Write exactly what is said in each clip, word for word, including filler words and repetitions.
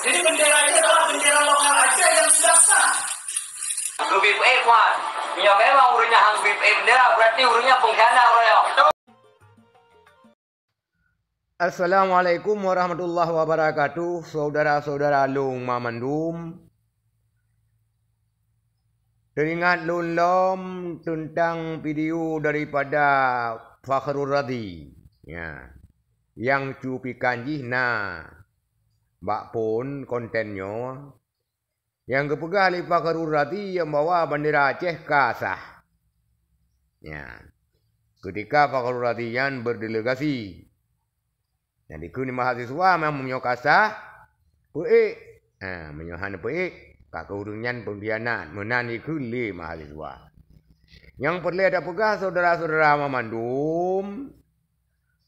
Jadi bendera ini adalah bendera lokal Aceh yang sudah sah. Geubi peuék, Wan. Meunyoe memang ureuëng nyan han geubi peuék bendera, berarti ureuëng nyan pengkhianat ureuëng nyoe. Assalamualaikum warahmatullahi wabarakatuh, saudara-saudara lôn banmandum. Teuingat lôn lom teuntang video daripada Fakhrul Razi. Ya. Nyang cuplikan jih na bak phon konten nyoe. Nyang geupeugah lé Fakhrul Razi nyang bahwa bendera Aceh ka sah. Ya. Ketika Fakhrul Razi nyan berdelegasi. Jadi kheun mahasiswa memang meunyoe ka sah, peuék. Ha, meunyoe hana peuék, ka keuh ureuëng nyan pengkhianat, meunan dikheun lé mahasiswa. Nyang peureulée tapeugah syedara-syedara banmandum,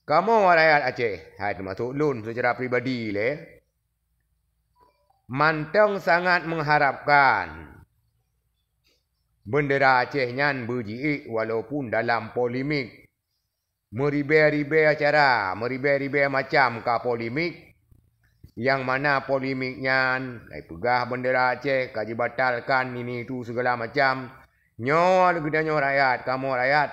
kamoe rakyat Aceh, hai teumasok lôn secara pribadi lé, mantong sangat mengharapkan bendera Aceh nyan beujiék walaupun dalam polemik. Meuribée-ribée cara, meuribée-ribée macam ka polemik, nyang mana polemik nyan, hai peugah bendera Aceh ka jibatalkan nini tu segala macam. Nyoe geutanyoe rakyat, kamoe rakyat,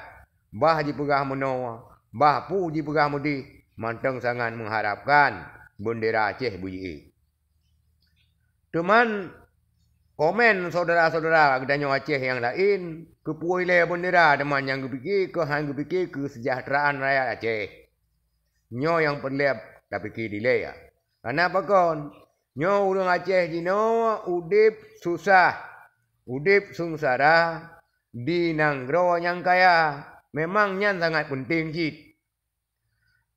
bah jipeugah meunoe, bah peue jipeugah meudeh, mantong sangat mengharapkan bendera Aceh beujiék. Teuma komen syedara-syedara geutanyoe Aceh nyang laén, keupeue ilée bendera teuma nyang geupike keu han geupike keuseujahteuraan rakyat Aceh. Nyoe nyang peureulée tapike dilée. Kareuna pakon? Nyoe ureuëng Aceh jinoe udeb susah, udeb seungsara di nanggroe nyang kaya. Memang nyan sangat peunteng cit.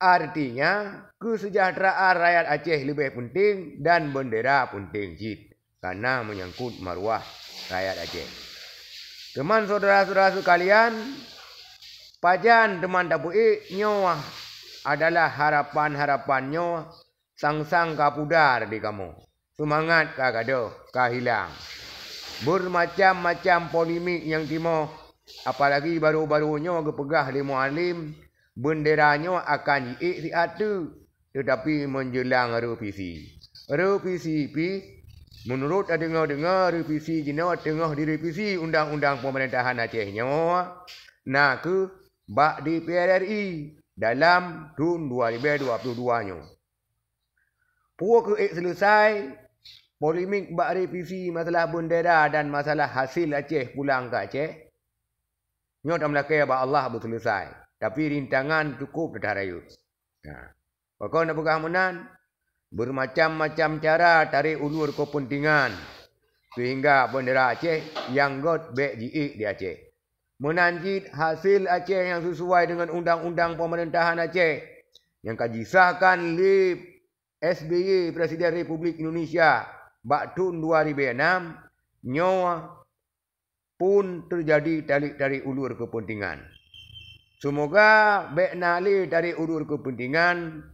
Artinya, keuseujahteuraan rakyat Aceh leubeh peunteng dan bendera peunteng cit, kareuna meunyangkot maruah rakyat Aceh. Teuma syedara-syedara seukalian, pajan teuma tapeuék nyoe adalah harapan-harapan nyoe sang-sang ka pudar di kamoe. Seumangat ka gadôh, ka hilang. Beumacam-macam polemik nyang timoh, apalagi baru-baru nyoe geupeugah lé Mualem, bendera nyoe akan jiék siat teuk, teutapi meunjeulang revisi. Revisi pih, meunurot tadeungoe-deungoe revisi jinoe teungoh direvisi undang-undang peumeurintahon Aceh nyoe, na kheueh bak D P R R I dalam thon dua ribèe dua puluh dua nyoe. Peue keuh ék seuleusai polemik bak revisi masalah bendera dan masalah hasil Aceh pulang keu Aceh? Nyoe tameulakée bak Allah beuseuleusai, tapi rintangan cukup that rayeuk. Nah, pakon tapeugah meunan? Beumacam-macam cara tarek ulur keupeuntengan, seuhingga bendera Aceh nyang göt bék jiék di Aceh. Meunan cit hasil Aceh nyang sisuai deungon undang-undang peumeurintahon Aceh nyang ka jisahkan lé S B Y, Presiden Republik Indonesia, bak thon dua ribèe nam, nyoe pun teujadi tarek-tarek ulur keupeuntengan. Seumoga bék na lé tarek ulur keupeuntengan,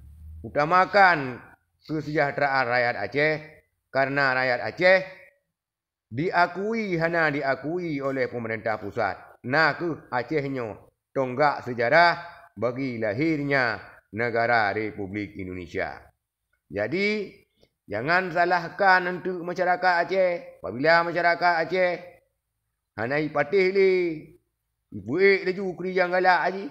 utamakan keuseujahteuraan rakyat Aceh, kareuna rakyat Aceh diakui hana diakui oleh peumeurintah pusat, na kheueh Aceh nyoe tonggak seujarah bagi lahirnya negara Republik Indonesia. Jadi, jangan salahkan eunteuk masyarakat Aceh. Apabila masyarakat Aceh hana jipatéh lé, jipeuék laju keu rijang galak jih.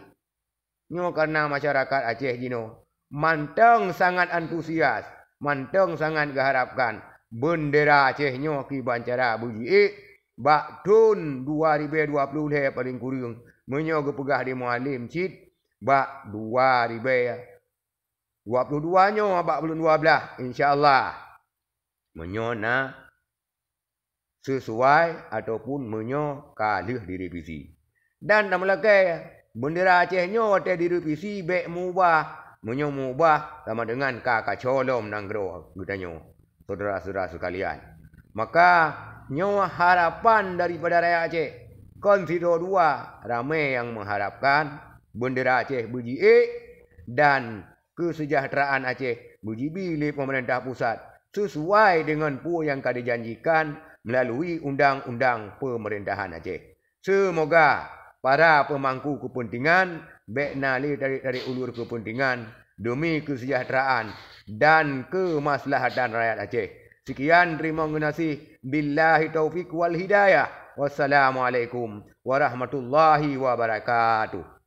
Nyoe kareuna masyarakat Aceh jinoe mantong sangat antusias, mantong sangat geuharapkan bendera Aceh nyoe kiban cara beujiék bak thon dua ribèe dua puluh lhèe paleng kureueng, meunyoe geupeugah lé Mualem cit bak dua ribèe dua puluh dua nyoe bak buleuen dua blaih, insya Allah. Meunyoe na sisuai ataupun meunyoe ka lheueh direvisi. Dan tameulakée, bendera Aceh nyoe watée direvisi bék meubah, meunyoe meubah sama deungon ka kaco lom nanggroe geutanyoe, syedara-syedara seukalian. Maka, nyoe harapan daripada rakyat Aceh. Kon sidroe dua, ramé nyang meuharapkan bendera Aceh beujiék dan keuseujahteuraan Aceh beujibi lé peumeurintah pusat sisuai deungon peue nyang ka jijanjikan meulalui undang-undang peumeurintahon Aceh. Seumoga para peumangku keupeuntengan bék na lé tarek-tarek ulur keupeuntengan deumi keuseujahteuraan dan keumaslahatan rakyat Aceh. Sekian, teurimong geunaséh. Billahi taufiq wal hidayah. Wassalamualaikum warahmatullahi wabarakatuh.